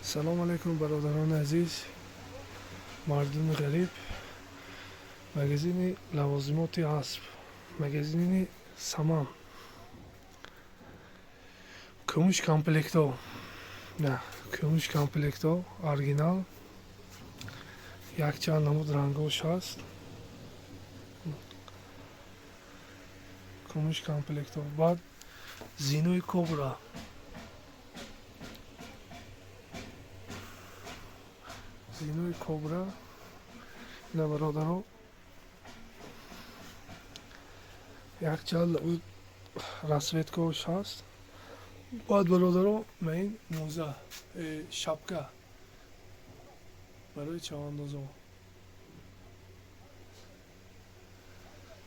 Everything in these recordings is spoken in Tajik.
Салом алейкум, бародарони азиз, мардуми ғариб. Магазини лавозимоти асп, магазини Саман. Кумуш комплектҳо, на кумуш комплектҳо, оригинал, якчанд намуд рангош ҳаст. Кумуш комплектҳо. Баъд зинои кобра, зинои кобра, ина, бародаро, якчанд расцветкаош ҳаст. Баъд, бародаро, ма ин мӯза, шапка барои чавандозо.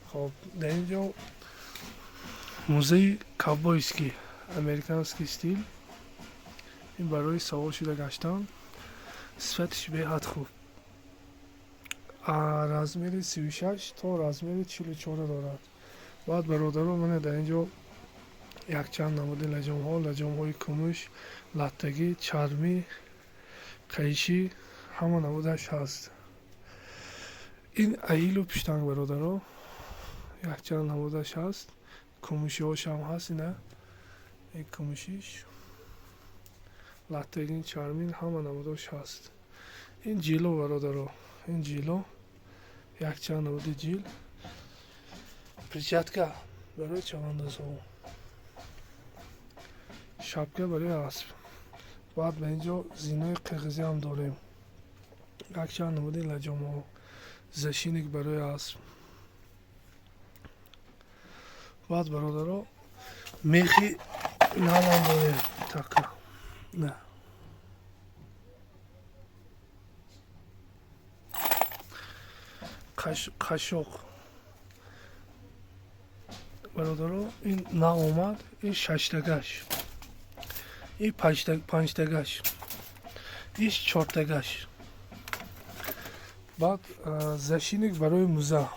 Хоб, дар ин ҷо мӯзаи ковбойский, американский стиль, ин барои савор шуда гаштан, сифатиш беҳад хуб. Размери 36 то размери 44 дорад. Баъд, бародаро, мана дар ин ҷо якчанд намуди лаҷомҳо, лаҷомҳои кумуш, латтагӣ, чармӣ, қайшӣ, ҳама намудаш ҳаст. Ин аилу пиштанг, бародаро, якчанд намудаш ҳаст, кумушиҳошам ҳаст. Ина, ин кумушиш, латтагин, чармин, ҳама намудош ҳаст. Ин ҷило, бародаро, ин ҷило, якчанд намуди ҷил, перчатка барои чавандозҳо, шапка барои асп. Баъд ба ин ҷо зинои қирғизиам дорем, якчанд намуди лаҷомҳо, защитник барои асп. Баъд, бародаро, мехи навам дорем, така на қашоқ, бародаро, ин наомад. Ин шаштагаш, ин панҷтагаш, иш чортагаш. Баъд защитник барои муза.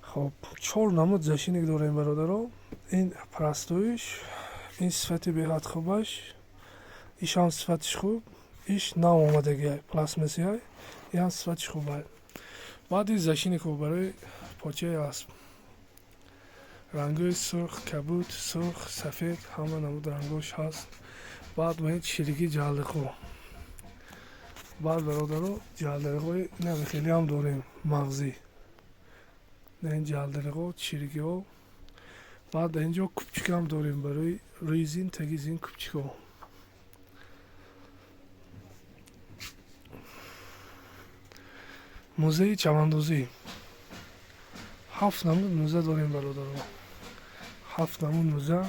Хоб, чор намуд защитник дорем, бародаро. Ин простойиш, ин сифати беҳад хубаш, ишам сифатиш хуб, иш нав омадагиай, пластмассиай, иам сифатиш хубай. Баъд ин защитникҳо барои почаи асп, рангҳои сурх, кабуд, сурх, сафед, ҳама намуд рангош ҳаст. Баъд ма ин чирики ҷалдиқо. Баъд, бародаро, ҷалдириқои навихелиам дорем, мағзӣ, ин ҷалдириқо, чирикиҳо. Баъд дар ин ҷо купчикам дорем барои рӯи зин, таги зин, купчикҳо. Музеи чавандозӣ, ҳафт намуд муза дорем, бародаро, ҳафт намуд муза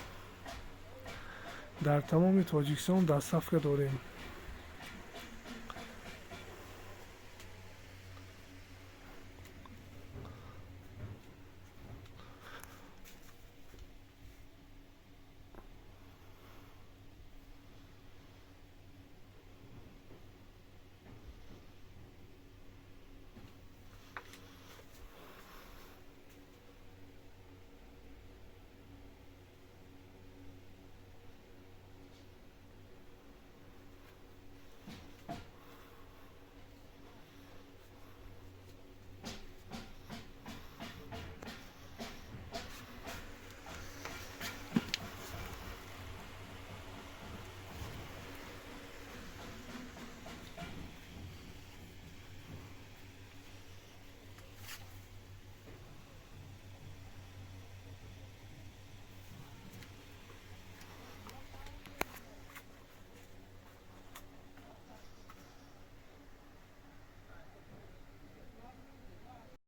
дар тамоми Тоҷикистон доставка дорем.